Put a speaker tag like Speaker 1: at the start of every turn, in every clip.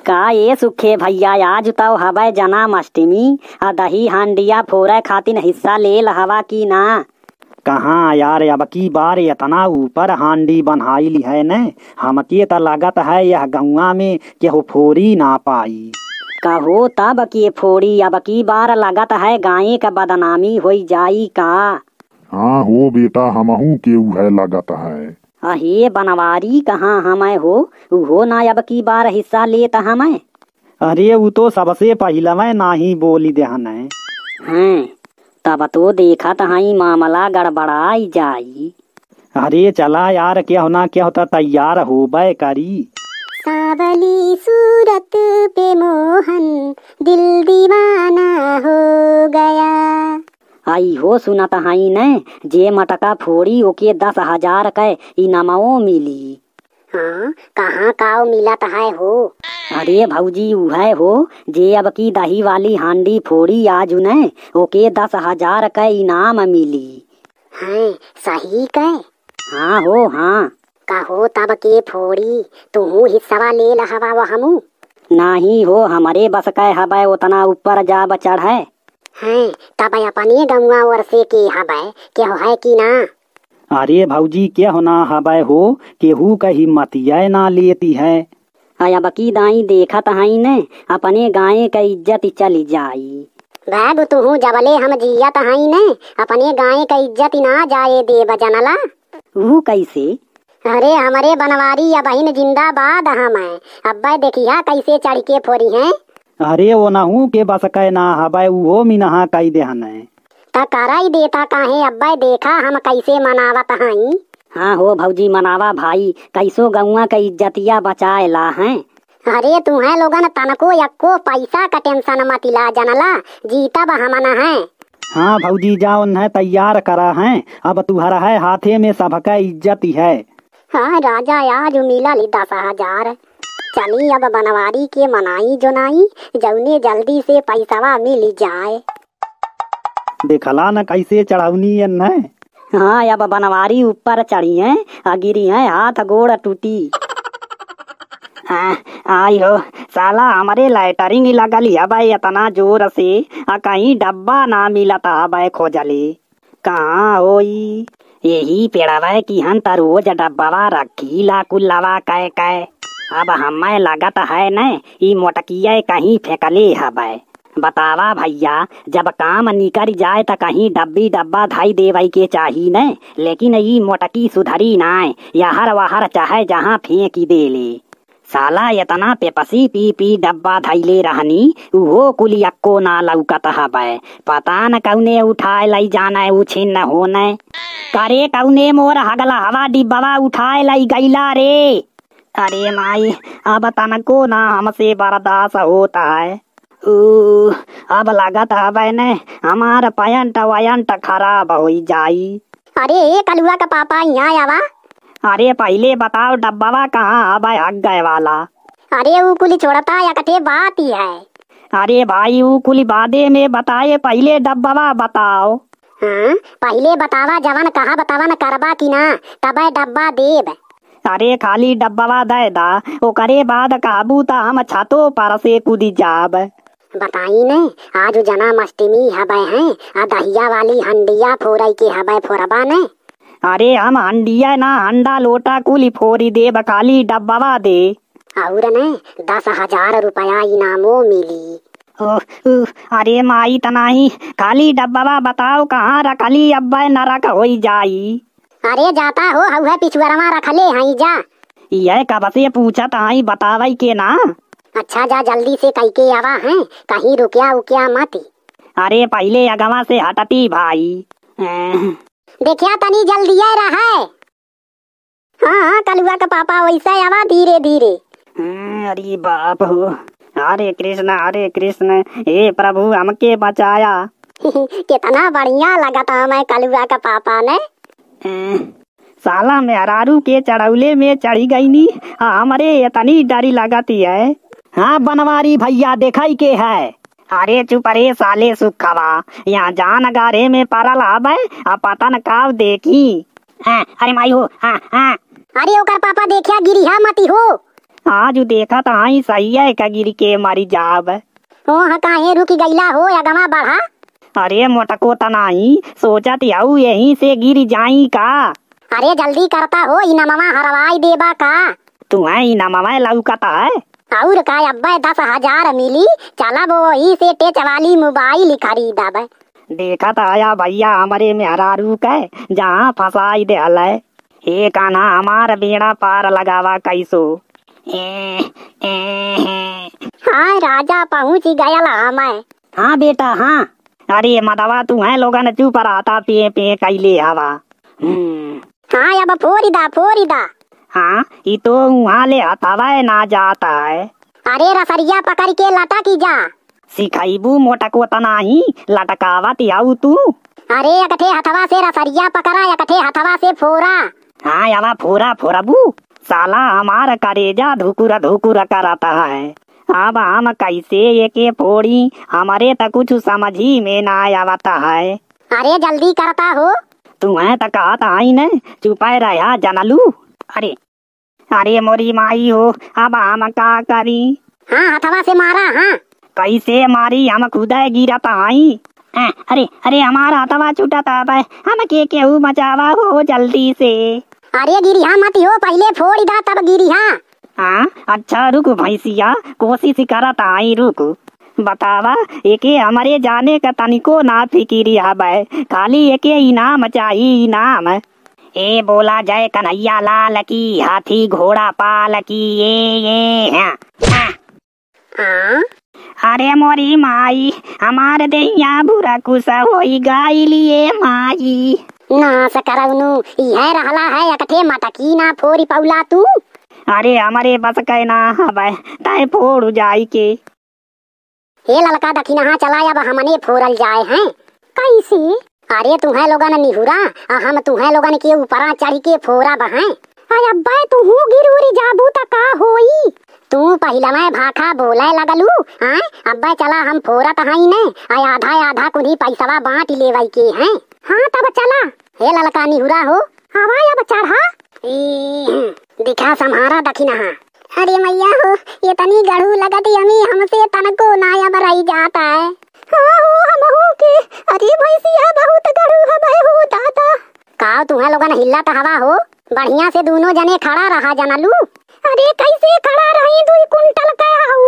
Speaker 1: का ये सुखे भैया आज तो हवै जन्माष्टमी आ दही हांडिया फोरे खातिन हिस्सा ले हवा की ना?
Speaker 2: कहाँ यार, अब की बार इतना ऊपर हांडी बनाइल है न, हमके त लागत है यह गौआ में केहू फोरी ना पाई।
Speaker 1: कहो तब के फोड़ी, अब की बार लागत है गाय का बदनामी हो जाई का?
Speaker 3: हाँ हो बेटा, हमहू के है लागत है।
Speaker 1: अहे बनवारी कहाँ हमें हो, उहो ना अब की बार हिस्सा लेता हमें।
Speaker 2: अरे वो तो सबसे पहले मैं नाही बोली देहन है।
Speaker 1: हैं तब तो देखा हई मामला गड़बड़ाई जाई।
Speaker 2: अरे चला यार, क्या होना क्या होता तैयार हो बे करी।
Speaker 4: सावली सूरत पे मोहन दिल दीवाना हो गया।
Speaker 1: आई हो सुनत हई न, जे मटका फोड़ी ओके 10,000 के इनामो मिली।
Speaker 4: हाँ कहाँ काओ मिलत है हो?
Speaker 1: अरे भौजी उहे हो जे अब की दही वाली हांडी फोड़ी आज न ओके 10,000 के इनाम मिली।
Speaker 4: हैं सही के?
Speaker 1: हाँ हो हाँ।
Speaker 4: कहो तब के फोड़ी, तुहू हिस्सा ले लहवा वो हमू?
Speaker 1: नहीं हो, हमारे बस के हबै उतना ऊपर जा चढ़ है।
Speaker 4: हैं तब अपने गौआ और से के हबै के हो है की ना?
Speaker 2: अरे भौजी क्या होना हबै हो, केहू का हिम्मतिया ना लेती है।
Speaker 1: अब की दाई देखत हई न, अपने गाय का इज्जत चली जाई।
Speaker 4: भाग तुहू जबले हम जियत हई न, अपने गाय का इज्जत ना जाए दे बजनला।
Speaker 1: वो कैसे?
Speaker 4: अरे हमारे बनवारी या बहन जिंदाबाद हम है, अब्बा देखिया कैसे चढ़ के फोरी है।
Speaker 2: अरे वो नहू के बस के ना हबै, वो मिनहा कई देहन है।
Speaker 4: ता कराई देता काहे, अब्बा देखा हम कैसे मनावत हई।
Speaker 1: हाँ हो भौजी मनावा भाई, कैसो गौआ का इज्जतिया बचाए ला है।
Speaker 4: अरे तुम्हें लोगन तनको यक्को पैसा का टेंशन मत ला जनला, जीतब हमन है।
Speaker 2: हाँ भौजी जाओ न तैयार करा है, अब तुहरा है हाथे में सबका इज्जत है।
Speaker 4: हाँ राजा आज मिला ली 10,000। चली अब बनवारी के मनाई जोनाई, जौने जल्दी से पैसावा मिल जाए।
Speaker 2: देखला न कैसे चढ़ाउनी है।
Speaker 1: हाँ अब बनवारी ऊपर चढ़ी है आ गिरी है, हाथ गोड़ टूटी। आई हो साला हमारे लाइटरिंग लगल है इतना जोर से, आ कहीं डब्बा ना मिलता है खोजले। कहाँ होई यही पेड़ावा की हम त रोज डब्बा रखी ला कुल्लावा कै कै। अब हमें लगत है न ई मोटकिया कहीं फेंकले हबै। बतावा भैया, जब काम निकल जाए त कहीं डब्बी डब्बा धाई देवई के चाही न, लेकिन ई मोटकी सुधरी नाय, यहर वहर चाहे जहाँ फेंक देले। साला इतना पेपसी पी पी डब्बा धैले रहनी, उहो कुल यक्को ना लौकत हबै। पता न कौने उठाए लई जाना उ छिन्न होने। करे कौने मोर हगला हवा डिब्बा उठाए लई गईला रे। अरे माई अब तनको ना हमसे बर्दाश्त होता है। अब लागत हबै ने हमार पैंट वयंट खराब हो जाई।
Speaker 4: अरे कलुआ का पापा यहाँ आवा।
Speaker 1: अरे पहले बताओ डब्बा कहाँ हबै हग गए वाला?
Speaker 4: अरे वो कुली छोड़ता या कठे बात ही है।
Speaker 1: अरे भाई वो कुली बादे में बताए, पहले डब्बा बताओ।
Speaker 4: हाँ पहले बतावा जवन कहा बतावा न करबा की ना, तबे डब्बा देब।
Speaker 1: अरे खाली डब्बा दे दा, ओकरे बाद काबू ता हम छतो पर से कूदी जाब।
Speaker 4: बताई ने आज जन्माष्टमी हबै है, आ दहिया वाली हंडिया फोरई के हबै फोरबा ने।
Speaker 1: अरे हम हंडिया ना हंडा लोटा कुली फोरी देब, खाली डब्बा दे।
Speaker 4: और ने 10,000 रुपया इनामो मिली।
Speaker 1: अरे माई तनाही, खाली डब्बा बताओ कहाँ रखली, अब्बा न रख हो जाई।
Speaker 4: अरे जाता हो हउहे पिछुअरवा रखले हई जा।
Speaker 1: यह कब से पूछत हई बतावई के ना।
Speaker 4: अच्छा जा जल्दी से कई के आवा है, कहीं रुकिया उकिया मत।
Speaker 1: अरे पहले अगवा से हटती भाई।
Speaker 4: देखिया तनी जल्दी रहा है। हाँ हाँ कलुआ का पापा वैसे आवा धीरे धीरे।
Speaker 1: अरे बाप हो, हरे कृष्ण हरे कृष्ण, हे प्रभु हमके बचाया।
Speaker 4: कितना बढ़िया लगता मैं कलुआ का पापा ने।
Speaker 1: साला मेहरारू के चढ़ौले में चढ़ी गई नी, हमारे इतनी डरी लगती है।
Speaker 2: हाँ बनवारी भैया देखई के है।
Speaker 1: अरे चुप रे साले सुखवा, यहाँ जान गारे में परल हबै, आ पता न काव देखी। अरे माई हो। हाँ हाँ
Speaker 4: अरे ओकर पापा देखिया गिरिहा मती हो।
Speaker 1: आज देखत आई सही है का गिर के मारी जाब।
Speaker 4: ओ हाँ काहे रुकी गईला हो अगवा बढ़ा।
Speaker 1: अरे मोटको तनाई सोचत आऊ यहीं से गिर जाई का।
Speaker 4: अरे जल्दी करता हो इनामवा हरवाई देबा का।
Speaker 1: तू है इनामवा लौकता है।
Speaker 4: और का अब्बे 10,000 मिली, चला वो वही से टेच वाली मोबाइल खरीदब।
Speaker 1: देखत आया भैया हमारे मेहरारू के जहाँ फसाई दे हल। हे कान्हा हमार बेड़ा पार लगावा कैसो। ए, ए,
Speaker 4: हाँ राजा पहुँच गया हमें।
Speaker 1: हाँ बेटा हाँ। अरे मदवा तू है लोगन चुप रहता पे पे कैले हवा।
Speaker 4: हाँ अब फोड़ी दा।
Speaker 1: हाँ ये तो वहाँ ले हथावा ना जाता है।
Speaker 4: अरे रसरिया पकड़ के लटकी जा।
Speaker 1: सिखाईबू मोटको तना ही लटकावत आऊ तू।
Speaker 4: अरे अकठे हथवा से रसरिया पकड़ा अकठे हथवा से फोरा।
Speaker 1: हाँ यावा फोरा फोराबू। साला हमार करेजा धुकुरा धुकुरा कराता है। अब हम कैसे एके फोड़ी, हमारे तो कुछ समझ ही में ना आवता है।
Speaker 4: अरे जल्दी करता हो।
Speaker 1: तू है तो कहता आई न चुपाए रहा जानलू। अरे अरे मोरी माई हो, अब हम का करी।
Speaker 4: हाँ हथवा से मारा। हाँ
Speaker 1: कैसे मारी, हम खुदा गिरता आई। अरे अरे हमारा हथवा छूटा था, हम के केहू बचावा हो जल्दी से।
Speaker 4: अरे गिरिहा मत हो, पहले फोड़ दा तब गिरिहा।
Speaker 1: हाँ अच्छा रुक भैंसिया, कोशिश करता आई रुक। बतावा एके हमारे जाने का तनिको ना फिकिरी हबै, खाली एके इनाम चाहिए इनाम। ए बोला जय कन्हैया लाल की, हाथी घोड़ा पाल की। ये हाँ। हाँ। अरे मोरी माई हमारे दैया बुरा कुसा होई गाइलिए माई।
Speaker 4: ना सकरौनु यह रहला है अकठे मटकी ना फोरी पौला तू।
Speaker 1: अरे हमारे बस कहना हबै ताए फोड़ जाई के।
Speaker 4: हे ललका दखिना चला अब हमने फोरल जाए हैं। कैसे? अरे तुम्हें लोगन निहुरा आ हम तुम्हें लोगन के ऊपरा चढ़ी के फोरा बहाए। अरे अब्बे तू गिर उरी जाबू त का होई। तू पहला मैं भाखा बोले लगलू। हाँ अब्बे चला हम फोरा तहाई ने आय आधा आधा कुनी पैसवा बांट लेवई के हैं। हाँ तब चला। हे ललका निहुरा हो हवा अब चढ़ा। दिखा सम्हारा दखिना। अरे मैया हो ये तनी गढ़ू लगत अमी हमसे तनको ना अब रही जाता है। हाँ हो हमहू के। अरे भैंसिया बहुत गढ़ू हबै हो दादा। का तुम्हें लोगन हिल्ला त हवा हो, बढ़िया से दोनों जने खड़ा रहा जानलू। अरे कैसे खड़ा रही 2 कुंटल के आऊ।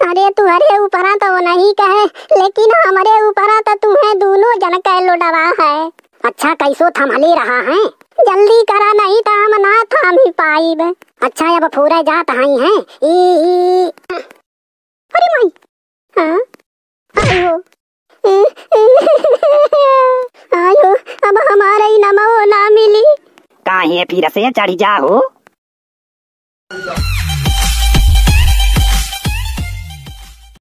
Speaker 4: अरे तुम्हारे ऊपरा तो वो नहीं कहे, लेकिन हमारे ऊपरा तो तुम्हें दोनों जन के लोडवा है। अच्छा कैसो थमले रहा है, जल्दी करा नहीं तो हम ना थाम ही पाइब। अच्छा अब फोरा जात हई है। ई अरे माई। हाँ आयो आयो अब हमारा ही नमो ना मिली।
Speaker 1: काहे फिर से चढ़ी जा हो।